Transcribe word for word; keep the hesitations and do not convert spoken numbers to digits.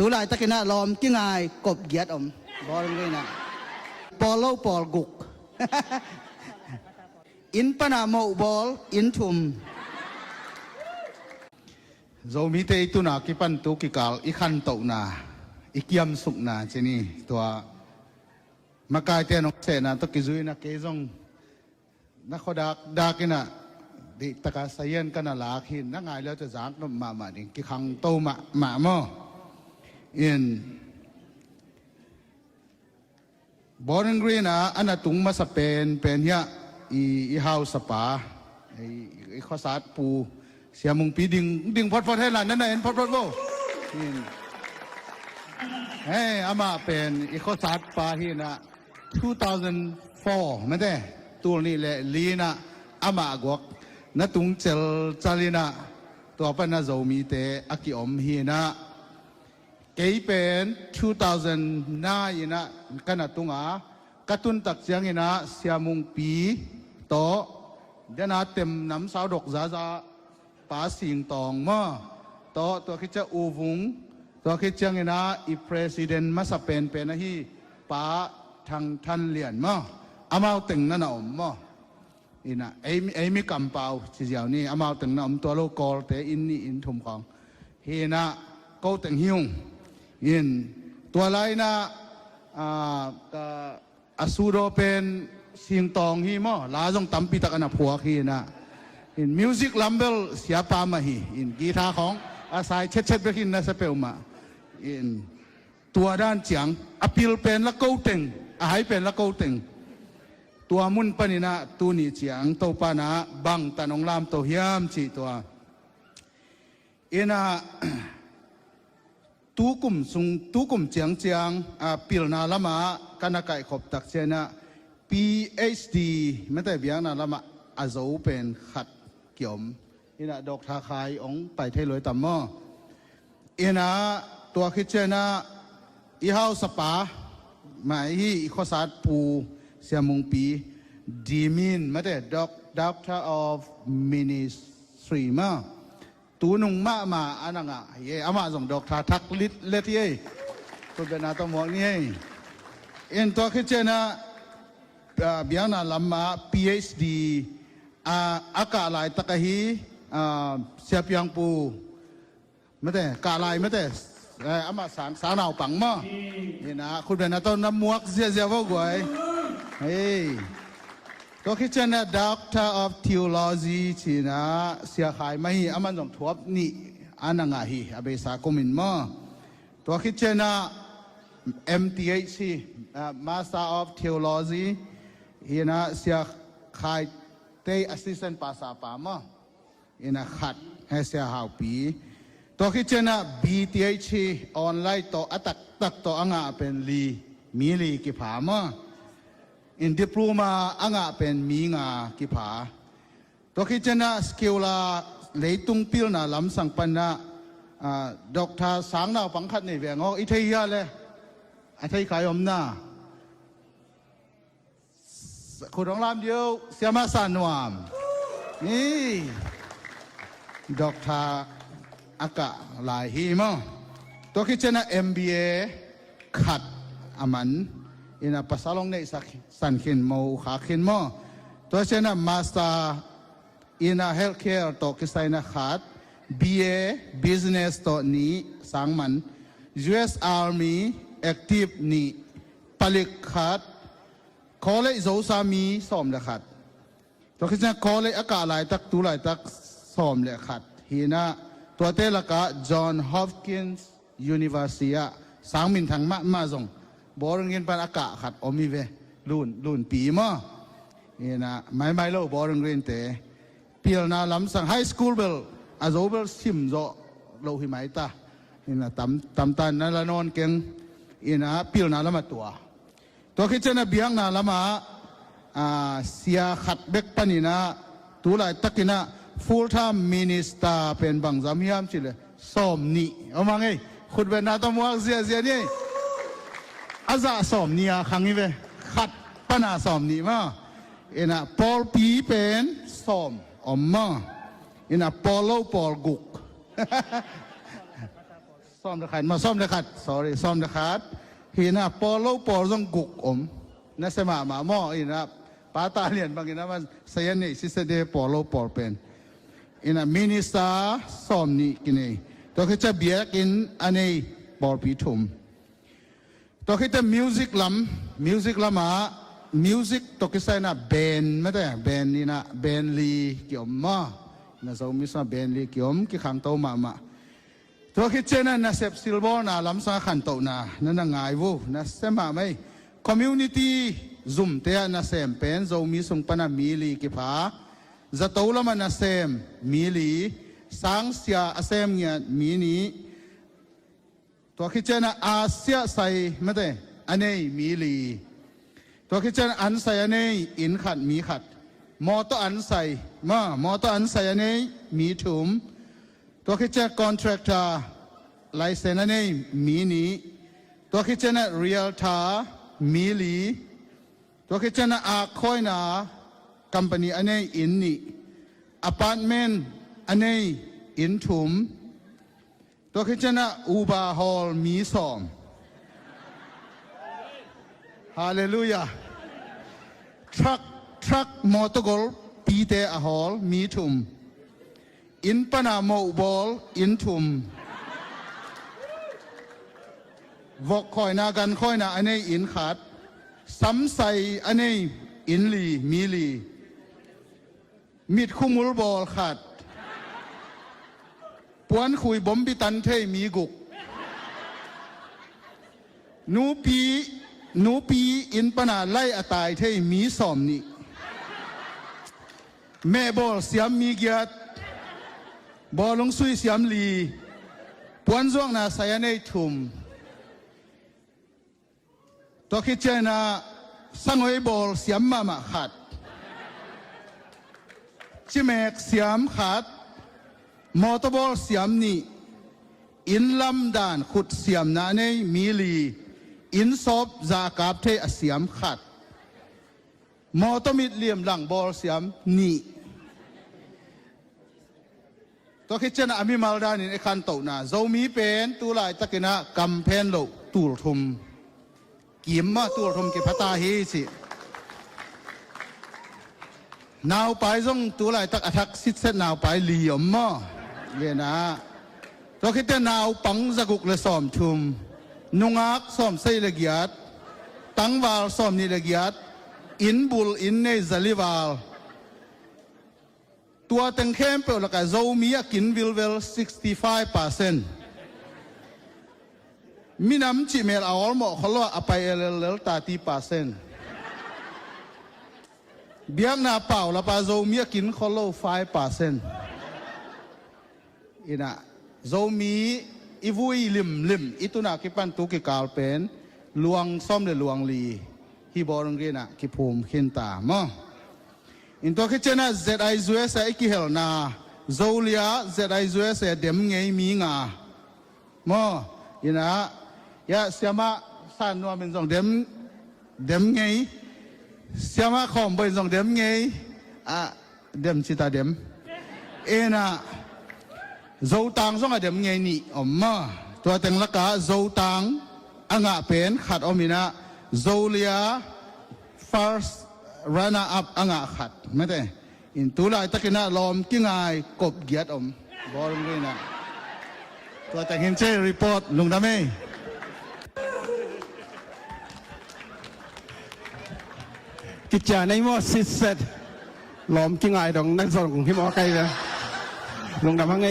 Tu laitakin ah lawm kingai kop giat om. Bawlung ina pawl lo pawl guk. Inn pana moh bawl inn thum. Zomite i tuna kipan tu kikal i khantohna, i kiamsukna cini tua makaite nong sehna tawh kizuina kei zong na khuadak dak ina dihtaka sayan kana lak hin na ngai leu tawh zak nop mahmah ding kikhangto mahmah maw. In Bowling Green ah a na tung masa penpen hiah i, i hausapa, i, i khuasat pu Siamungpi ding, ding photphot hen la, na na en photphot vo. Hei, amah pen i khuasat pa hi na, two thousand four mate, tul nih le li na amah guak na tung celcal ina, tua pan na Zomite a kiom hi na. Kei pen two thousand nine ina ka na tunga, ka tuntak ciangina Siamungpi tawh dena tem nam sau dok zaza pa Singtawng maw, tawh tua khit ciang U Vung, tua khit ciangina i president masa penpen ahi pa Thang Than Lian maw, amau teng na na om maw. Ina ei, ei mi kampau ci ziau ni, amau teng na om, tua lo Kawlte inn nih inn thum khawng hi ina, ko teng hi ung. In tua lai ina, a, ka, a sudaw pen Singtawng hi maw, la zong tampi tak a na phuak hi ina. In music lam bel siapa mah hi, in guitar khawng a sai chetchet bek hi na sa peuhmah. In tua dan ciang a pil pen la ko teng, a hai pen la ko teng. Tua mun panina tuni ciang Topa na bangtan hong lamto hiam cih tua. Ina tukum sung, tukum ciangciang a pilna lama ka na kaihkhop tak ciana P H D mate biakna lama a zo pen khat kiom. Ina Doctor Khai hong pai thei luai tam maw. Ina tua khit ciana i hausapa mai hi, i khuasat pu Siamungpi Dimin mate, Doctor of Ministry maw. Tunung mahmah a na ngah hi e, amah zong doctor thak lit let hi e. Khutbetna tawh muak ni e. In tua khit ciana, ah, biakna lamah P H D a, a kah laitak ahi, ah, Siapiangpu mate, kah lai mate, eh, amah sang, sang naupang maw. Ina khutbetna tawh na muak ziazia vo guai. Hei. Tua khit ciana Doctor of Theology cina Sia Khai mah hi, aman zong thuap nih a na ngah hi, a beisa kumin maw. Tua khit ciana M T H hi, ah, Master of Theology hi na Sia Khai te assistant pastor pa maw. Ina khat, he Sia Haupi. Tua khit ciana B T H hi, online tawh a taktak tawh a ngah pen li, mi li kipha maw. In diploma a ngah pen mi nga kipha. Tua khit ciana secular leitung pilna lamsang panna, ah, doctor sang naupang khat nei veng aw, i thei hia le? A thei khai omna. Khut hong lam dih o, Siama Sa Nuam. Ni doctor a kah lai hi maw. Tua khit ciana M B A khat a man, ina pasal hong neihsak san khin, mo khak khin maw. Tua ciana master ina healthcare tawh kisaina khat, B A business tawh nih sang man, U S Army active nih, palik khat, college zosa mi sawm le khat. Tua khit ciang college a kah laitak, tu laitak sawm le khat hi na, tuate lakah John Hopkins University ah sang minthang mahmah zong Bowling Green pan a kah khat om hi ve. Lun, Lunpi maw. Ina maimai lo Bowling Green te pilna lamsang, high school bel a zo bel sim zawh lo hi mai ta. Ina tam, tamtan na la nawn keng. Ina pilna lama tua. Tua khit ciana biakna lama, ah, sia khat bek panina, tu laitakin ah full time minister pen bangzam hiam cih le sawm nih om hang ei. Khutbetna tawh muak ziazia ni ei. A zah sawm nih a khang hi ve. Khat pana sawm nih maw. Ina pawlpi pen sawm om maw. Ina pawl lo pawl guk. Sawm le khat, ma sawm le khat, sorry, sawm le khat. Hi na, pawl lo pawl zong guk om. Na sia mahmah maw, hi na, Pa Ta Lian bangin a man saya nei sisede pawl lo pawl pen. Hi na, minister sawm nih kinei. Tua khit ciang biakinn a nei pawlpi thum. Tua khit ciang music lam, music lamah, music tawh kisai na band mate, band hi na, band li kiom maw. Na Zomi sungah band li kiom, kikhangto mahmah. Tua khit ciang na nasep silbawlna lam sungah khantohna na na ngai uh, na sem mahmah ei. Community zumte ah nasem pen Zomi sung pan a mi li kipha. Zato lamah nasem mi li. Sangsia a sem ngiat mi nih. Tua khit ciang a siah sai mate a nei mi li. Tua khit ciang an sai a nei inn khat mi khat. Mawtaw an sai, ma, mawtaw an sai a nei mi thum. Tua khit ciang contractor license a nei mi nih. Tua khit ciang realtor mi li. Tua khit ciang a ak khawina company a nei inn nih. Apartment a nei inn thum. Tua khit ciang a Uber hawl mi sawm. Halleluiah. Truck, truck mawtaw golpite a hawl mi thum. Inn pan a moh bawl inn thum. Vok khawina, gan khawina a nei inn khat. Sam sai a nei inn li, mi li. Mitkhumul bawl khat. Puankhui bombi tan thei mi guk. Nupi, nupi inn pan a lai a tai thei mi sawm nih. Meh bawl siam mi giat. Bawlung sui siam li. Puanzuakna sai a nei thum. Tua khit ciang a sangoi bawl siam mahmah khat. Cimek siam khat. Mawtaw bawl siam nih. Inn lam dan khut siamna a nei mi li. Inn sawp za kap thei a siam khat. Mawtaw mit liam lang bawl siam nih. Tua khit ciang a mimal danin i khantohna Zomi pen tu laitakin a kam phen loh tul thum. Kim mah tul thum kipha ta hi ci. Naupai zong tu laitak a thak sitset naupai li om maw. Hi na. Tua khit ciang naupang zaguk le sawm thum. Nungak sawm sagih le giat. Tangval sawm nih le giat. Inn bul inn nei zali val. Tua teng khempeuh lakah Zomi a kin vilvel sixty five percent. Minam cih mel a awlmawh khol lo a pai elellel thirty percent. Biakna pau lapa Zomi a kin khol lo five percent. Hi na, Zomi i vui limlim i tun a kipan tu kikal pen luang sawm le luang li hi bawlung ri na kiphum khin ta maw. In tua khit ciang a Z I U S A i kihelna Zolia Z I U S A dem ngei mi nga. Maw, hi na, ya siamah San Nuam in zong dem, dem ngei. Siamah Khawm Bawi in zong dem ngei. A, dem ci ta dem. Hi na, Zotang zong a dem ngei nih om maw. Tua teng lakah Zotang a ngah pen khat om hi na, Zolia first runner up a ngah khat. Mate. In tu laitakin a lawm kingai kop giat om. Bawlung ri na. Tua teng hi ci report, lungdam ei. Kicia nei maw sitset. Lawm kingai dong na zong hi maw kai ve. Lungdam hang ei.